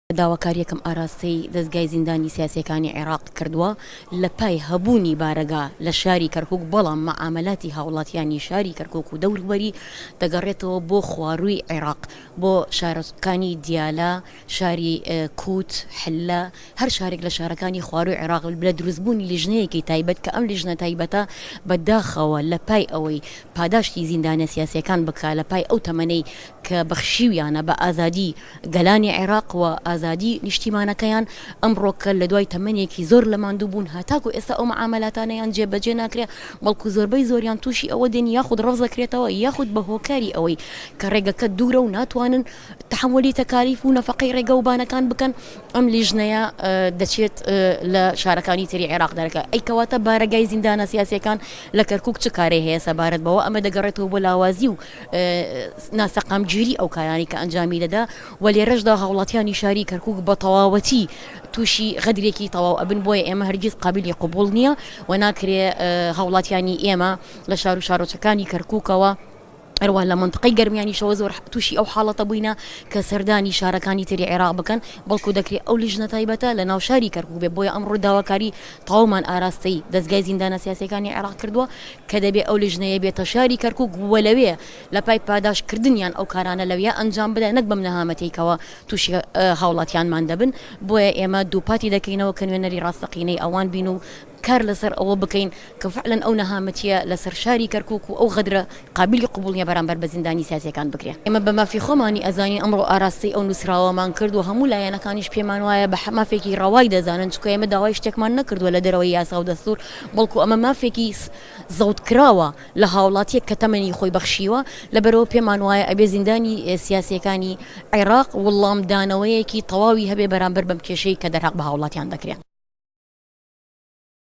داواکارییەکم ئاراستەی دەزگای زیندانی سیاسییەکانی عێراق کردووە لە پای هەبوونی بارەگا لە شاری کەرکوک، بەڵام مەعامەلاتی هاوڵاتیانی شاری کەرکوک و دەوروبەری دەگەڕێتەوە بۆ خوارووی عێراق بۆ شارۆچکەکانی دیالە، شاری کووت، حلە، هەر شارێک لە شارەکانی خوارووی عێراق لە دروستبوونی لیژنەیەکی تایبەت کە ئەم لیژنە تایبەتە بە داخەوە لە پای ئەوەی پاداشتی زیندانە سیاسییەکان بکا لە پای ئەو تەمەنەی کە بەخشیویانە بە ئازادی گەلانی عێراق و ئازادی نیشتیمانەکەیان، ئەمڕۆکە لە دوای تەمەنێکی زۆر لە ماندوو بوون هەتاکو ئێستا ئەو مەعامەلاتانەیان جێ بەجێ ناکرێ بەڵکو زۆربەی زۆریان تووشی ئەوە دێن یاخود ڕەفز دەکرێتەوە یاخود بە هۆکاری ئەوەی کە ڕێگەکە دوورە و ناتوانن تەحەمولی تەکالیف و نەفەقەی ڕێگە و بانەکان بکەن ئەم لیژنەیە دەچێت لە شارەکانی تری عێراق دەرەکە ئەی کەواتە بارەگای زیندانە سیاسیەکان لە کەرکوک چ کارەی هەیە سەبارەت بەوە ئەمە دەگەڕێتەوە بۆ لاوازی و ناسەقامگیری ئەو کارانەی کە ئەنجامی دەدا و لێرەشدا هاوڵاتیانی شاری کەرکوک بە تەواوەتی تووشی غەدرێکی تەواو ئەبن بۆیە ئێمە هەرگیز قابلی قبوڵ نییە و ناکرێ هاوڵاتیانی ئێمە لە شار و شارۆچەکانی کەرکوکەوە هەروە لە منطقەی گەرمیانیشەوە زۆر تووشی ئەو حاڵەتە بووینە کە سەردانی شارەکانی تری عێراق بکەن بەڵکو دەکرێت ئەو لیژنە تایبەتە لە ناو شاری کەرکوک بێ بۆیە ئەمڕۆ داواکاری تەواومان ئاراستەی دەزگای زیندانە سیاسیەکانی عێراق کردووە کە دەبێ ئەو لیژنەیە بێتە شاری کەرکوک و لەوێ لە پای پاداشت کردنیان ئەو کارانە لەویا ئەنجام بدە نەک بەم نەهامەتیەی کەوا تووشی هاوڵاتیانمان دەبن بۆیە ئێمە دووپاتی دەکەینەوە کە نوێنەری ڕاستەقینەی ئەوان بین و کار لەسەر ئەوە بکەین کە فعلەن ئەو نەهامەتیە لەسەر شاری کەرکوک و ئەو غەدرە قابیلی قبوڵ نیە بەرامبەر بە زیندانی سیاسیەکان بکرێ. ئێمە بە مافی خۆمانی ئەزانین ئەمڕۆ ئاراستەی ئەو نوسراوەمان کرد و هەموو لایەنەکانیش پێمان وایە بە مافێکی ڕەوای دەزانن چونکە ئێمە داوای شتێکمان نەکردووە لە دەرەوەی یاسا و دەستور بەڵکو ئەمە مافێکی زەوتکراوە لە هاوڵاتیەک کە تەمەنی خۆی بەخشیوە لەبەرئەوە پێمان وایە ئەبێ زیندانی سیاسیەکانی عێراق وڵامدانەوەیەکی تەواوی هەبێ بەرامبەر بەم کێشەی کە دەرهەق بە هاوڵاتیان دەکرێ.